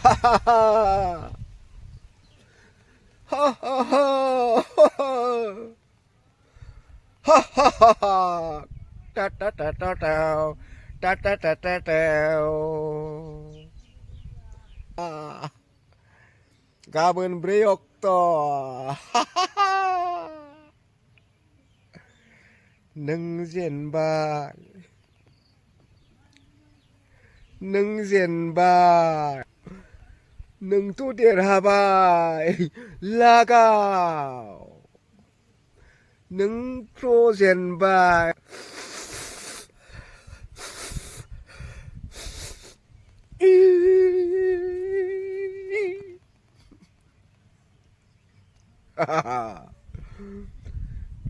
ฮ่าฮ่าฮ่าฮ่าฮ่าฮ่าฮ่าฮ่าฮ่าตาตาตาตาตาตาตาตาตาตาGaben breok to nâng diện ba nâng diện ba nâng tu tiền hà bài la cao nâng pro diện ba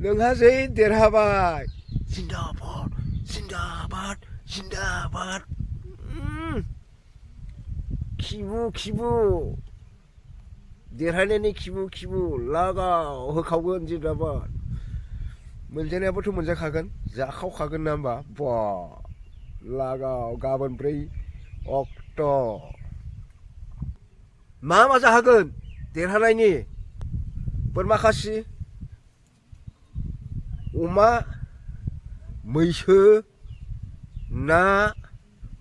nâng hát giấy tiền hà bài Zindabad Zindabad Zindabad 기부 기부 내할래니 기부 라가 허가건 지라바 문제네부터 문제 가건 자खाव 가건 남바 봐 라가 가번 브레이 억도 마마자 하건 내할래니 बोरमाखासि अमा मैसो ना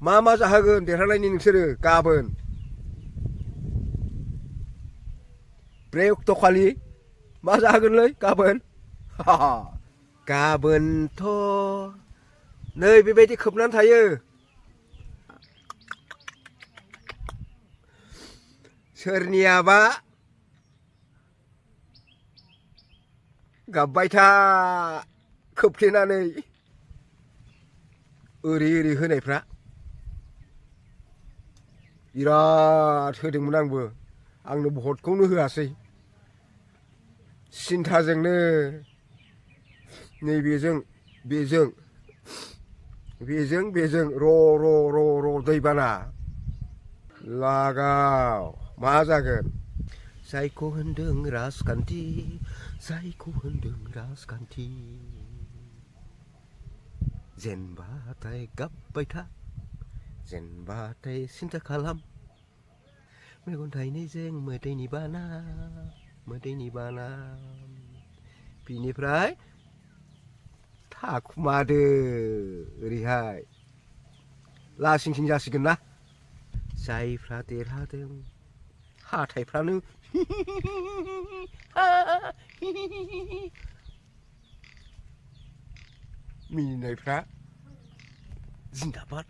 मा जाहोगोन देरहानायनि नोंसोरो गाबोन ब्रै अक्ट' खालि मा जाहोगोनलै गाबोन गाबोनथ' नै बेबायदि खोबनानै थायो सोरनियाबा गाबबाय था खोबथेनानै ओरै होनायफ्रा बिराद होदोंमोन आंनो भटखौनो होआसै सिन्थाजोंनो नैबेजों बेजों र' दैबाना लागाव मा जागोन जायखौ होनदों राजखान्थि जायखौ होनदों राजखान्थि जेनबाथाय गाबबाय था जेनबाथाय सिन्था खालाम मेगन थाइनैजों मोदैनि बाना बिनिफ्राय थाखुमादो ओरैहाय लासिंसिं जासिगोन ना जायफ्रा देरहादों हाथायफ्रानो मिनिनायफ्रा जिन्दाबाद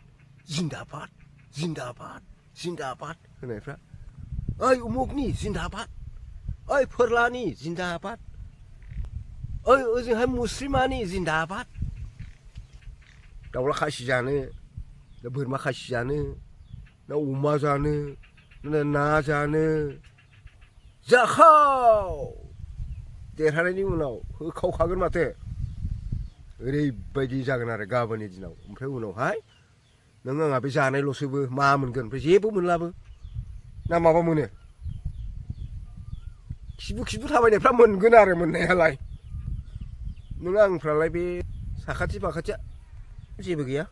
जिन्दाबाद जिन्दाबाद जिन्दाबाद होनायफ्रा ओइ उमुकनि जिन्दाबाद ओइ फोरलानि जिन्दाबाद ओइ ओजोंहाय मुस्लिमानि जिन्दाबाद दाउला खासि जानो ना बोरमा खासि जानो ना अमा जानो ना जानो जाखाव देरहानायनि उनाव होखावखागोन माथो ओरैबायदि जागोन आरो गाबोननि दिनाव ओमफ्राय उनावहाय नों आंहा बे जानायल'सोबो मा मोनगोन ओमफ्राय जेबो मोनलाबो ना माबा मोनो खिबु थाबायनायफ्रा मोनगोन आरो मोननायालाय नों आंफ्रालाय बे साखाथि फाखाथिया जेबो गैया